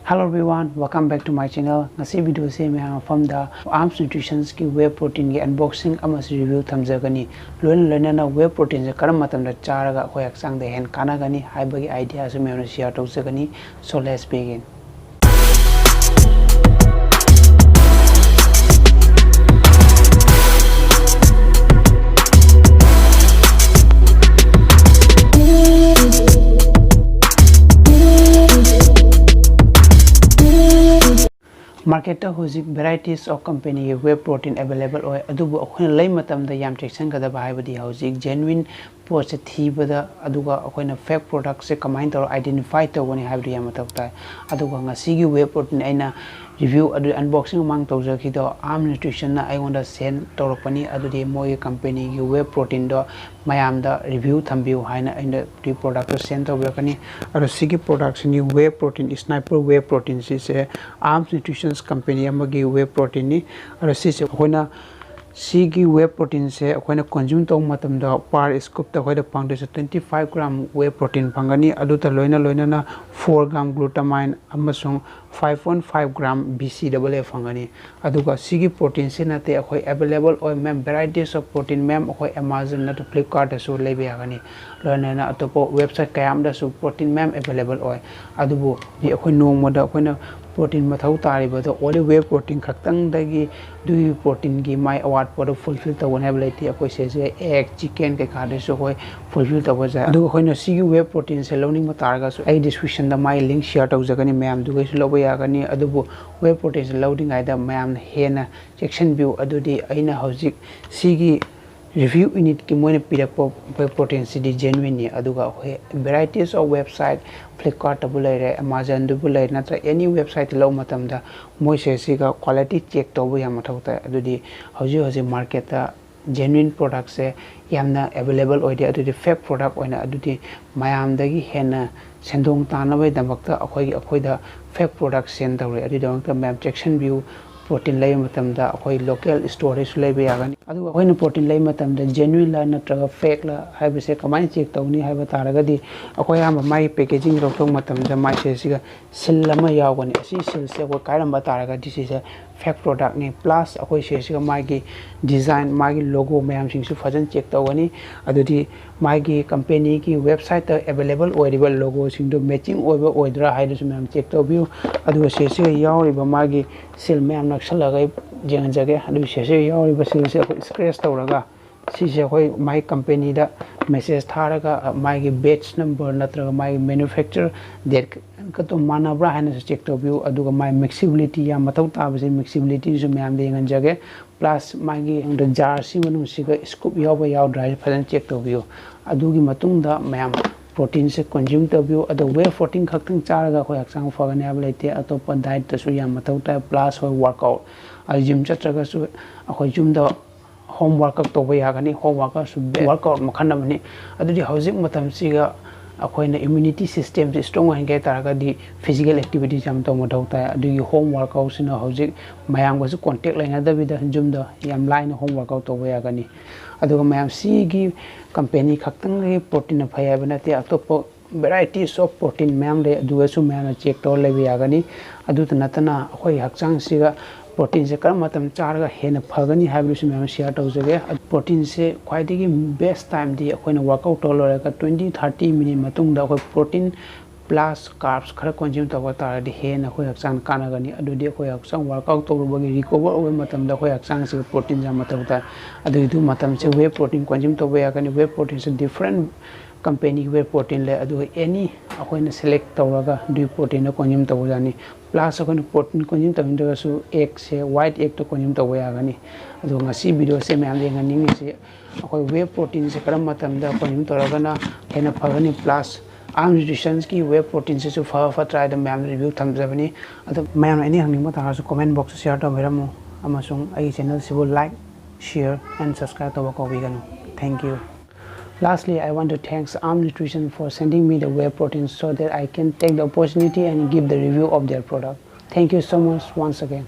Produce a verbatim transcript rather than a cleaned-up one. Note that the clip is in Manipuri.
Hello everyone, welcome back to my channel. ꯉꯁꯤ video ꯁꯦ ꯃꯌꯥꯝ ꯃꯐꯝꯗ Arms Nutrition ꯒꯤ whey protein ꯒꯤ unboxing ꯑꯃꯁꯨꯡ review ꯊꯝꯖꯒꯅꯤ꯫ ꯂꯣꯏꯅ ꯂꯣꯏꯅꯅ whey protein ꯁꯦ ꯀꯔꯝꯕ ꯃꯇꯝꯗ ꯆꯥꯔꯒ ꯑꯩꯈꯣꯏ ꯍꯛꯆꯥꯡꯗ ꯍꯦꯟꯅ ꯀꯥꯟꯅꯒꯅꯤ ꯍꯥꯏꯕꯒꯤ idea ꯁꯨ ꯃꯌꯥꯝꯅ share ꯇꯧꯖꯒꯅꯤ꯫ So let's begin. Market ꯇ ꯍꯧꯖꯤꯛ varieties of company ꯒꯤ whey protein available ꯑꯣꯏ, ꯑꯗꯨꯕꯨ ꯑꯩꯈꯣꯏꯅ ꯂꯩ ꯃꯇꯝꯗ ꯌꯥꯝ ꯆꯦꯛꯁꯤꯟꯒꯗꯕ ꯍꯥꯏꯕꯗꯤ ꯍꯧꯖꯤꯛ genuine ꯄꯣꯠꯁꯦ ꯊꯤꯕꯗ, ꯑꯗꯨꯒ ꯑꯩꯈꯣꯏꯅ fake product ꯁꯦ ꯀꯃꯥꯏꯅ ꯇꯧꯔ identify ꯇꯧꯒꯅꯤ ꯍꯥꯏꯕꯗꯨ ꯌꯥꯝ ꯃꯊꯧ ꯇꯥꯏ꯫ ꯑꯗꯨꯒ ꯉꯁꯤꯒꯤ whey protein ꯑꯩꯅ review ꯑꯗꯨ unboxing ꯃꯃꯥꯡ ꯇꯧꯖꯈꯤꯗꯣ Arms Nutrition ꯅ ꯑꯩꯉꯣꯟꯗ send ꯇꯧꯔꯛꯄꯅꯤ꯫ ꯑꯗꯨꯗꯤ ꯃꯣꯏꯒꯤ company ꯒꯤ whey protein ꯗꯣ ꯃꯌꯥꯝꯗ review ꯊꯝꯕꯤꯌꯨ ꯍꯥꯏꯅ ꯑꯩꯅ product ꯇꯣ send ꯇꯧꯕꯤꯔꯛꯀꯅꯤ꯫ ꯑꯗꯣ ꯁꯤꯒꯤ product ꯁꯤꯅꯤ whey protein, Sniper whey protein ꯁꯤꯁꯦ Arms Nutrition company ꯑꯃꯒꯤ whey protein ꯅꯤ꯫ ꯑꯗꯣ ꯁꯤꯁꯦ ꯑꯩꯈꯣꯏꯅ ꯁꯤꯒꯤ whey protein ꯁꯦ ꯑꯩꯈꯣꯏꯅ consume ꯇꯧꯕ ꯃꯇꯝꯗ per scoop ꯇ ꯑꯩꯈꯣꯏꯗ ꯐꯪꯗꯣꯏꯁꯦ twenty five gram whey protein ꯐꯪꯒꯅꯤ꯫ ꯑꯗꯨꯗ ꯂꯣꯏꯅ ꯂꯣꯏꯅꯅ four gram glutamine ꯑꯃꯁꯨꯡ five point five gram B C double A ꯐꯪꯒꯅꯤ꯫ ꯑꯗꯨꯒ ꯁꯤꯒꯤ protein ꯁꯤ ꯅꯠꯇꯦ, ꯑꯩꯈꯣꯏ available ꯑꯣꯏ ꯃꯌꯥꯝ, varieties of protein ꯃꯌꯥꯝ ꯑꯩꯈꯣꯏ Amazon ꯅꯠꯇ꯭ꯔꯒ Flipkart ꯇꯁꯨ ꯂꯩꯕ ꯌꯥꯒꯅꯤ꯫ ꯂꯣꯏꯅꯅ ꯑꯇꯣꯞꯄ website ꯀꯌꯥ ꯑꯃꯗꯁꯨ protein ꯃꯌꯥꯝ available ꯑꯣꯏ꯫ ꯑꯗꯨꯕꯨ ꯑꯩꯈꯣꯏ ꯅꯣꯡꯃꯗ ꯑꯩꯈꯣꯏꯅ protein ꯃꯊꯧ ꯇꯥꯔꯤꯕꯗꯣ only whey protein ꯈꯛꯇꯪꯗꯒꯤ ꯑꯗꯨꯒꯤ protein ꯒꯤ ꯃꯥꯏ ꯑꯋꯥꯠꯄꯗꯣ fulfill ꯇꯧꯒꯅꯤ ꯍꯥꯏꯕ ꯂꯩꯇꯦ꯫ ꯑꯩꯈꯣꯏ ꯁꯤꯁꯦ egg, chicken ꯀꯩꯀꯥꯗꯁꯨ ꯑꯩꯈꯣꯏ fulfill ꯇꯧꯕ ꯌꯥꯏ꯫ ꯑꯗꯨꯒ ꯑꯩꯈꯣꯏꯅ ꯁꯤꯒꯤ whey protein ꯁꯦ ꯂꯧꯅꯤꯡꯕ ꯇꯥꯔꯒꯁꯨ ꯑꯩ description ꯗ ꯃꯥꯏ link share ꯇꯧꯖꯒꯅꯤ, ꯃꯌꯥꯝꯗꯨꯒꯩꯁꯨ ꯂꯧꯕ ꯌꯥꯒꯅꯤ꯫ ꯑꯗꯨꯕꯨ whey protein ꯁꯦ ꯂꯧꯗ꯭ꯔꯤꯉꯩꯗ ꯃꯌꯥꯝꯅ ꯍꯦꯟꯅ ꯆꯦꯛꯁꯤꯟꯕꯤꯌꯨ꯫ ꯑꯗꯨꯗꯤ ꯑꯩꯅ ꯍꯧꯖꯤꯛ ꯁꯤꯒꯤ review unit ꯀꯤ ꯃꯣꯏꯅ ꯄꯤꯔꯛꯄ whey protein ꯁꯤꯗꯤ genuine ꯅꯤ꯫ ꯑꯗꯨꯒ ꯑꯩꯈꯣꯏ varieties of website, Flipkart ꯇꯕꯨ ꯂꯩꯔꯦ, Amazon ꯗꯕꯨ ꯂꯩꯔꯦ, ꯅꯠꯇ꯭ꯔꯒ any website ꯇ ꯂꯧꯕ ꯃꯇꯝꯗ ꯃꯣꯏꯁꯦ ꯁꯤꯒ quality check ꯇꯧꯕ ꯌꯥꯝ ꯃꯊꯧ ꯇꯥꯏ꯫ ꯑꯗꯨꯗꯤ ꯍꯧꯖꯤꯛ ꯍꯧꯖꯤꯛ market ꯇ genuine product ꯁꯦ ꯌꯥꯝꯅ available ꯑꯣꯏꯗꯦ꯫ ꯑꯗꯨꯗꯤ fake product ꯑꯣꯏꯅ ꯑꯗꯨꯗꯤ ꯃꯌꯥꯝꯗꯒꯤ ꯍꯦꯟꯅ ꯁꯦꯟꯗꯣꯡ ꯇꯥꯅꯕꯒꯤꯗꯃꯛꯇ ꯑꯩꯈꯣꯏꯒꯤ, ꯑꯩꯈꯣꯏꯗ fake product send ꯇꯧꯔꯦ꯫ ꯑꯗꯨꯒꯤꯗꯃꯛꯇ ꯃꯌꯥꯝ ꯆꯦꯛꯁꯤꯟꯕꯤꯌꯨ꯫ Protein ꯂꯩꯕ ꯃꯇꯝꯗ ꯑꯩꯈꯣꯏ local store ꯗꯩꯁꯨ ꯂꯩꯕ ꯌꯥꯒꯅꯤ꯫ ꯑꯗꯨꯒ ꯑꯩꯈꯣꯏꯅ protein ꯂꯩ ꯃꯇꯝꯗ genuine ꯂ ꯅꯠꯇ꯭ꯔꯒ fake ꯂ ꯍꯥꯏꯕꯁꯦ ꯀꯃꯥꯏꯅ check ꯇꯧꯅꯤ ꯍꯥꯏꯕ ꯇꯥꯔꯒꯗꯤ, ꯑꯩꯈꯣꯏ ꯑꯌꯥꯝꯕ ꯃꯥꯒꯤ packaging ꯂꯧꯊꯣꯛꯄ ꯃꯇꯝꯗ ꯃꯥꯏꯁꯦ ꯁꯤꯒ seal ꯑꯃ ꯌꯥꯎꯒꯅꯤ꯫ ꯑꯁꯤ seal ꯁꯦ ꯑꯩꯈꯣꯏ ꯀꯥꯏꯔꯝꯕ ꯇꯥꯔꯒꯗꯤ ꯁꯤꯁꯦ fake product ꯅꯤ꯫ Plus ꯑꯩꯈꯣꯏ ꯁꯤꯁꯤꯒ ꯃꯥꯒꯤ design, ꯃꯥꯒꯤ logo ꯃꯌꯥꯝꯁꯤꯡꯁꯨ ꯐꯖꯅ check ꯇꯧꯒꯅꯤ꯫ ꯑꯗꯨꯗꯤ ꯃꯥꯒꯤ company ꯒꯤ website ꯇ available ꯑꯣꯏꯔꯤꯕ logo ꯁꯤꯡꯗꯣ matching ꯑꯣꯏꯕ ꯑꯣꯏꯗ꯭ꯔꯥ ꯍꯥꯏꯗꯨꯁꯨ ꯃꯌꯥꯝ check ꯇꯧꯕꯤꯌꯨ꯫ ꯑꯗꯨꯒ ꯁꯤꯁꯤꯒ ꯌꯥꯎꯔꯤꯕ ꯃꯥꯒꯤ seal ꯃꯌꯥꯝ ꯅꯛꯁꯜꯂꯒ ꯑꯩ ꯌꯦꯡꯍꯟꯖꯒꯦ꯫ ꯑꯗꯨ ꯁꯤꯁꯤꯒ ꯌꯥꯎꯔꯤꯕ seal ꯁꯦ ꯑꯩꯈꯣꯏ scratch ꯇꯧꯔꯒ ꯁꯤꯁꯦ ꯑꯩꯈꯣꯏ ꯃꯥꯏ company ꯗ message ꯊꯥꯔꯒ ꯃꯥꯒꯤ batch number ꯅꯠꯇ꯭ꯔꯒ ꯃꯥꯒꯤ manufacture date ꯀꯗꯣ ꯃꯥꯟꯅꯕ꯭ꯔꯥ ꯍꯥꯏꯅꯁꯨ check ꯇꯧꯕꯤꯌꯨ꯫ ꯑꯗꯨꯒ ꯃꯥꯏ mixability ꯌꯥꯝ ꯃꯊꯧ ꯇꯥꯕꯁꯦ, mixability ꯁꯨ ꯃꯌꯥꯝꯗ ꯌꯦꯡꯍꯟꯖꯒꯦ꯫ Plus ꯃꯥꯒꯤ jar ꯁꯤ ꯃꯅꯨꯡꯁꯤꯒ scoop ꯌꯥꯎꯕ ꯌꯥꯎꯗ꯭ꯔꯥ ꯍꯥꯏꯁꯦ ꯐꯖꯅ check ꯇꯧꯕꯤꯌꯨ꯫ ꯑꯗꯨꯒꯤ ꯃꯇꯨꯡꯗ ꯃꯌꯥꯝ protein ꯁꯦ consume ꯇꯧꯕꯤꯌꯨ꯫ ꯑꯗꯣ whey protein ꯈꯛꯇꯪ ꯆꯥꯔꯒ ꯑꯩꯈꯣꯏ ꯍꯛꯆꯥꯡ ꯐꯒꯅꯤ ꯍꯥꯏꯕ ꯂꯩꯇꯦ꯫ ꯑꯇꯣꯞꯄ diet ꯇꯁꯨ ꯌꯥꯝ ꯃꯊꯧ ꯇꯥꯏ꯫ Plus ꯑꯩꯈꯣꯏ workout, ꯑꯩ gym ꯆꯠꯇ꯭ꯔꯒꯁꯨ ꯑꯩꯈꯣꯏ ꯌꯨꯝꯗ home workout ꯇꯧꯕ ꯌꯥꯒꯅꯤ꯫ Home workout ꯁꯨ best workout ꯃꯈꯜ ꯑꯃꯅꯤ꯫ ꯑꯗꯨꯗꯤ ꯍꯧꯖꯤꯛ ꯃꯇꯝꯁꯤꯒ ꯑꯩꯈꯣꯏꯅ immunity system ꯁꯤ strong ꯑꯣꯏꯍꯟꯒꯦ ꯍꯥꯏ ꯇꯥꯔꯒꯗꯤ physical activities ꯌꯥꯝ ꯇꯧꯕ ꯃꯊꯧ ꯇꯥꯏ꯫ ꯑꯗꯨꯒꯤ home workout ꯁꯤꯅ ꯍꯧꯖꯤꯛ ꯃꯌꯥꯝꯒꯁꯨ contact ꯂꯩꯅꯗꯕꯤꯗ ꯌꯨꯝꯗ ꯌꯥꯝ ꯂꯥꯏꯅ home workout ꯇꯧꯕ ꯌꯥꯒꯅꯤ꯫ ꯑꯗꯨꯒ ꯃꯌꯥꯝ ꯁꯤꯒꯤ company ꯈꯛꯇꯪꯒꯤ protein ꯅ ꯐꯩ ꯍꯥꯏꯕ ꯅꯠꯇꯦ꯫ ꯑꯇꯣꯞꯄ varieties of protein ꯃꯌꯥꯝ ꯂꯩ, ꯑꯗꯨꯒꯁꯨ ꯃꯌꯥꯝꯅ check ꯇꯧꯔ ꯂꯩꯕ ꯌꯥꯒꯅꯤ꯫ ꯑꯗꯨꯇ ꯅꯠꯇꯅ ꯑꯩꯈꯣꯏ ꯍꯛꯆꯥꯡꯁꯤꯒ protein ꯁꯦ ꯀꯔꯝꯕ ꯃꯇꯝ ꯆꯥꯔꯒ ꯍꯦꯟꯅ ꯐꯒꯅꯤ ꯍꯥꯏꯕꯗꯨꯁꯨ ꯃꯌꯥꯝ share ꯇꯧꯖꯒꯦ꯫ Protein ꯁꯦ ꯈ꯭ꯋꯥꯏꯗꯒꯤ best time ꯗꯤ ꯑꯩꯈꯣꯏꯅ workout ꯇꯧꯔ ꯂꯣꯏꯔꯒ twenty thirty minute ꯃꯇꯨꯡꯗ ꯑꯩꯈꯣꯏ protein plus carbs ꯈꯔ consume ꯇꯧꯕ ꯇꯥꯔꯒꯗꯤ ꯍꯦꯟꯅ ꯑꯩꯈꯣꯏ ꯍꯛꯆꯥꯡꯗ ꯀꯥꯟꯅꯒꯅꯤ꯫ ꯑꯗꯨꯗꯤ ꯑꯩꯈꯣꯏ ꯍꯛꯆꯥꯡ workout ꯇꯧꯔꯨꯕꯒꯤ recover ꯑꯣꯏꯕ ꯃꯇꯝꯗ ꯑꯩꯈꯣꯏ ꯍꯛꯆꯥꯡꯁꯤꯒ protein ꯁꯦ ꯌꯥꯝ ꯃꯊꯧ ꯇꯥꯏ꯫ ꯑꯗꯨꯒꯤꯗꯨ ꯃꯇꯝꯁꯦ whey protein consume ꯇꯧꯕ ꯌꯥꯒꯅꯤ꯫ Whey protein ꯁꯦ different company ꯒꯤ whey protein ꯂꯩ꯫ ꯑꯗꯨꯒ any ꯑꯩꯈꯣꯏꯅ select ꯇꯧꯔꯒ ꯑꯗꯨꯒꯤ protein ꯗꯣ consume ꯇꯧꯕ ꯌꯥꯅꯤ꯫ Plus ꯑꯩꯈꯣꯏꯅ protein consume ꯇꯧꯅꯤꯡꯗ꯭ꯔꯒꯁꯨ egg ꯁꯦ, white egg ꯇꯣ consume ꯇꯧꯕ ꯌꯥꯒꯅꯤ꯫ ꯑꯗꯣ ꯉꯁꯤ video ꯁꯦ ꯃꯌꯥꯝꯗ ꯌꯦꯡꯍꯟꯅꯤꯡꯉꯤꯁꯤ ꯑꯩꯈꯣꯏ whey protein ꯁꯦ ꯀꯔꯝꯕ ꯃꯇꯝꯗ consume ꯇꯧꯔꯒꯅ ꯍꯦꯟꯅ ꯐꯒꯅꯤ, plus Arm Nutrition ꯒꯤ whey protein ꯁꯤꯁꯨ ꯐꯕ ꯐꯠꯇ꯭ꯔꯥ ꯍꯥꯏꯗ ꯃꯌꯥꯝꯗ review ꯊꯝꯖꯕꯅꯤ꯫ ꯑꯗꯣ ꯃꯌꯥꯝꯅ any ꯍꯪꯅꯤꯡꯕ ꯇꯥꯔꯁꯨ comment box ꯇ share ꯇꯧꯕꯤꯔꯝꯃꯨ, ꯑꯃꯁꯨꯡ ꯑꯩꯒꯤ channel ꯁꯤꯕꯨ like, share and subscribe ꯇꯧꯕ ꯀꯥꯎꯕꯤꯒꯅꯨ꯫ Thank you. Lastly, I want to thanks Arm Nutrition for sending me the whey protein so that I can take the opportunity and give the review of their product. Thank you so much once again.